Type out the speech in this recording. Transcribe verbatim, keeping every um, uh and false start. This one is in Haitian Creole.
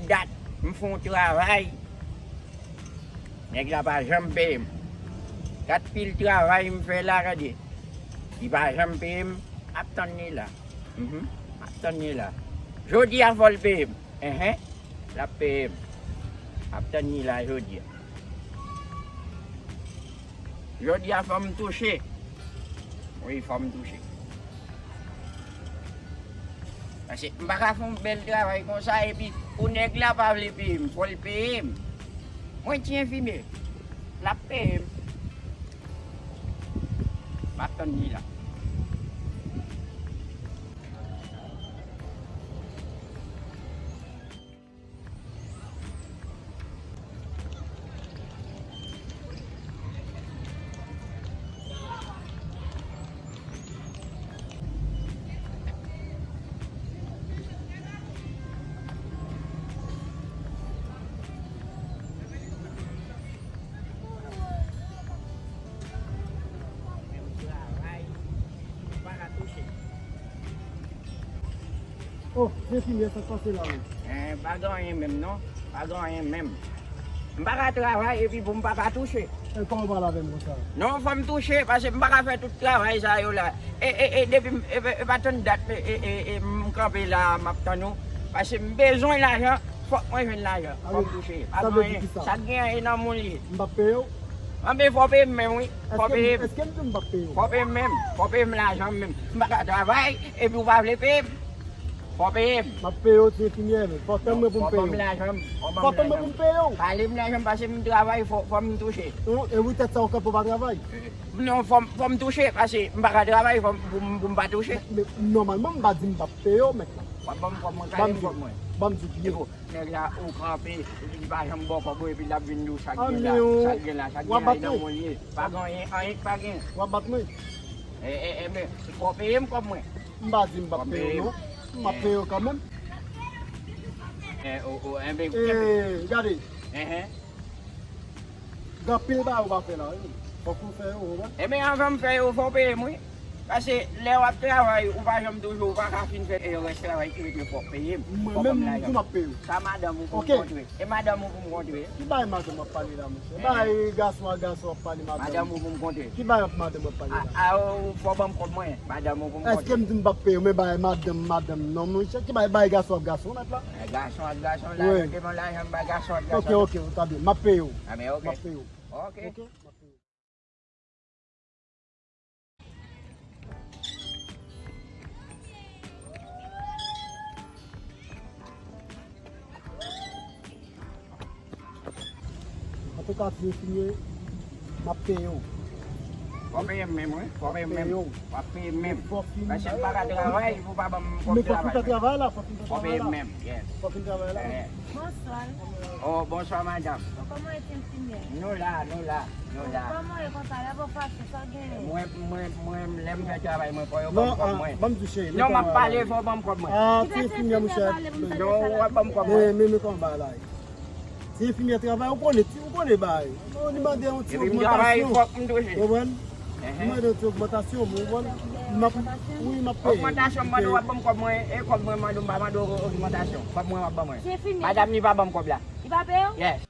Dat, m fè yon travay, nèg la pa janm peye m. Gad pil travay m fè la, gade. Li pa janm peye m, m ap tann li la. Mhm, m ap tann li la. Jodi a fò l peye m. Enhen, l ap peye m. M ap tann li la jodi a. Jodi a fò m touche. Wi, fò m touche. Paske m pa ka fè yon bèl travay konsa epi pou nèg la pa vle peye m, fò l peye m. Mwen ti enfimye, l ap peye m. M ap tann li la. Oh, se fini, sa k pase la menm? Eh, pa gen anyen menm non. Pa gen anyen menm. M pa ka travay epi pou m pa ka touche. E kòman w pale avè m konsa? Non, fò m touche, paske m pa ka fè tout travay sa yo la. E, e, e, depi m, e, e, e pa tann dat, e, e, e, e, m kanpe la, m ap tann ou. Paske m bezwen lajan, fòk mwen jwenn lajan. Fò m touche. Pa gen anyen. Sa k genyen e nan moun li ye. M p ap peye w? Anben, fò w peye m menm, wi. Fò w peye m. Èske m di w m p ap peye w? Fò w peye m menm. Fò w peye m lajan m menm. M pa ka travay, epi w pa vle peye m. Fò w peye m. M ap peye w, ti enfimyè, men fò w tann mwen pou m peye w. Fò w ban m lajan m. Fò w tann mwen pou m peye w. Pale m lajan m, paske m travay, fò, fò m touche. Non, e wi, tèt sa w kanpe w pa travay. Non, fò m, fò m touche, paske m pa ka travay, fò m, pou m, pou m pa touche. Men, men, nòmalman, m pa di m p ap peye w, mèt la. W ap ban m kòb mwen, kale m kòb mwen. Ban m di w byen. Nèg la, ou kanpe, li pa janm ba w kòb ou, epi l ap vin di w sa k gen la, sa k gen la, sa k gen la, e nan moun li ye. Pa gen anyen, anyen k pa gen. W ap bat mwen? E, e, e, men, fò w peye m kòb mwen. M pa di m p ap peye w, non. M ap peye w kanmenm. E, o, o, enben, e, gade. Enhen. Gen anpil bagay ou pa fè la, wi. Fòk ou fè yo, ou konprann? Enben, anvan m fè yo, fò w peye m, wi. Paske lè w ap travay, ou pa janm toujou, ou pa ka fin fè, e, rès travay ki rete, fò w peye m. Mwen menm, m di m ap peye w. Sa madanm ou pou m kontre. E madanm ou pou m kontre. Ki bagay madanm w ap pale la, monchè? Bagay gason ak gason w ap pale madanm. Madanm ou pou m kontre. Ki bagay madanm w ap pale la? A, a, o, fò w ban m kòb mwen. Madanm ou pou m kontre. Èske m di m p ap peye w, men bagay madanm, madanm, non, monchè. Ki bagay, bagay gason ak gason w mèt la? E, gason ak gason, la, yo te ban lajan m bay gason ak gason. Ok, ok, ta byen. M ap peye w. A, men, ok. M ap peye w. Ok. Ok, m ap peye w. Antouka, ti enfimye, m ap peye w. Fò w peye m menm, wi. Fò w peye m menm. W ap peye m menm. Paske m pa ka travay, ou pa ban m kòb travay. Men fò w fin fè travay la, fò w fin fè travay la. Fò w peye m menm, yes. Fò w fin travay la. Eh. Bonswa. Oh, bonswa, madanm. Kòman w ye, ti enfimyè? Nou la, nou la. Nou la. Kòman w ye konsa la, pa fache, sa w genyen? Mwen, mwen, mwen, lè m fè travay mwen, fò yo ban m kòb mwen. Non, ah, ban m touche. Non, m ap pale, fò yo ban m kòb mwen. Ah, ti enfimyè, monchè. Non, w ap ban m kòb mwen. Men, men, men kòman bagay la ye? Ti enfimyè travay, ou konnen, ti, ou konnen bagay. Ou li mande yon ti ogmantasyon. Epi m travay, fòk m touche. Ou konprann? Li mande yon ti ogmantasyon, ou konprann? M ap, wi, m ap peye. Ogmantasyon, m mande w ap ban m kòb mwen, e kòb mwen mande w, m pa mande w ogmantasyon. Kòb mwen w ap ban mwen. Ti enfimyè. Madanm li pa ban m kòb la. Li pa peye w? Yes.